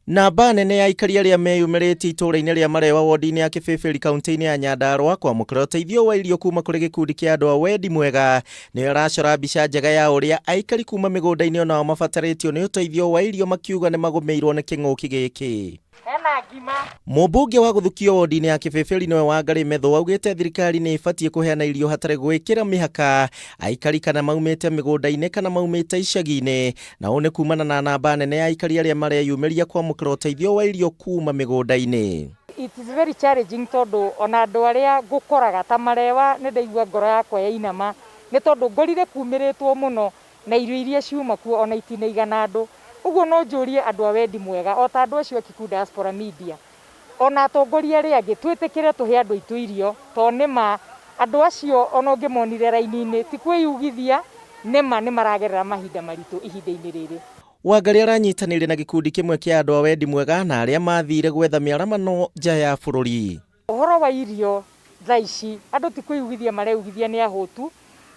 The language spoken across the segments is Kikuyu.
Namba nene ya aikari arĩa meyumĩrĩtie itũũra-inĩ rĩa Marewa wodi-inĩ ya Kĩbĩbĩri kaunti-inĩ ya Nyandarũa kwamũkĩra ũteithio wa irio kuma kũrĩ gĩkundi kĩa andũ a wendi mwega nĩyo ĩracora mbica njega ya ũrĩa aikari kuma mĩgũnda-inĩ onao mabatarĩtio nĩ ũteithio wa irio makiuga nĩ magũmĩirwo nĩ kĩng'ũki gĩkĩ. Mũmbunge wa gũthukio wodi-inĩ ya Kĩbĩbĩri nĩwe Wangarĩ Methu augĩte thirikari nĩ ĩbatiĩ kũheana irio hatarĩ gwĩkĩra mĩhaka aikari kana maumĩte mĩgũnda-inĩ kana maumĩte icagi-inĩ, na ũũ nĩ kumana na namba nene ya aikari arĩa mareyumĩria kwamũkĩra ũteithio wa irio kuma mĩgũnda-inĩ. It is very challenging tondũ ona andũ arĩa ngũkoraga ta Marewa nĩ ndaigua ngoro yakwa yainama nĩ tondũ ngorire kumĩrĩtwo mũno na irio iria ciuma kuo ona itinaigana andũ. Ũguo no njũrie andũ a wendi mwega o ta andũ acio a Kikuyu Diaspora Media ona atongoria arĩa angĩ twĩtĩkĩre tũhe andũ aitũ irio tondũ nĩ ma andũ acio ona ũngĩmonire raini-inĩ ti kwĩyugithia nĩ ma nĩ maragerera mahinda maritũ ihinda-inĩ rĩrĩ. Wangarĩ aranyitanĩire na gĩkundi kĩmwe kĩa andũ a wendi mwega na arĩa mathire gwetha mĩaramano nja ya bũrũri. Ũhoro wa irio thaa ici andũ ti kwĩyugithia mareyugithia nĩ ahũtu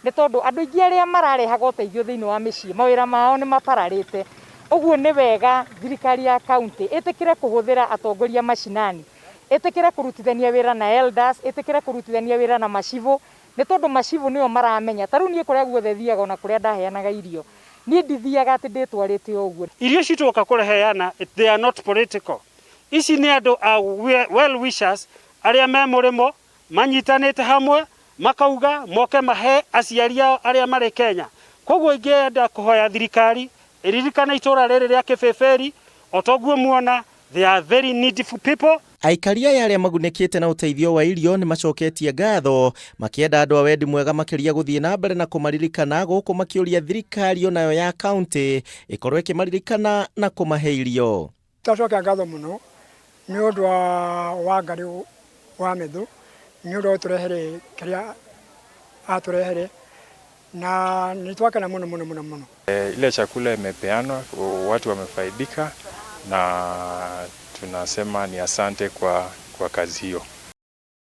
nĩ tondũ andũ aingĩ arĩa mararehaga ũteithio thĩinĩ wa mĩciĩ mawĩra mao nĩ mapararĩte. Ũguo nĩ wega thirikari ya kaunti ĩtĩkĩre kũhũthĩra atongoria macinani, ĩtĩkĩre kũrutithania wĩra na elders, ĩtĩkĩre kũrutithania wĩra na macibũ nĩ tondũ macibũ nĩo maramenya. Ta rĩu niĩ kũrĩa guothe thiaga ona kũrĩa ndaheanaga irio niĩ ndithiaga atĩ ndĩtwarĩte o ũguo. Irio ici twoka kũreheana they are not political. Ici nĩ andũ a well wishers arĩa me mũrĩmo manyitanĩte hamwe makauga moke mahe aciari ao arĩa marĩ Kenya. Koguo ingĩenda kũhoya thirikari ĩririkane itũra rĩrĩ rĩa Kĩbĩbĩri o toguo muona they are very needful people. Aikari aya arĩa magunĩkĩte na ũteithio wa irio nĩ macoketie ngatho makĩenda andũ a wendi mwega makĩria gũthiĩ na mbere na kũmaririkana gũkũ makĩũria thirikari onayo ya kaunti ĩkorwo ĩkĩmaririkana na kũmahe irio. Twacokia ngatho mũno nĩ ũndũ wa Wangarĩ wa Methu nĩ ũndũ wa gũtũrehere kĩrĩa atũrehere na nĩ twakena mũno mũno mũno mũno. Ile chakula imepeanwa, watu wamefaidika na tunasema ni asante kwa kazi hiyo.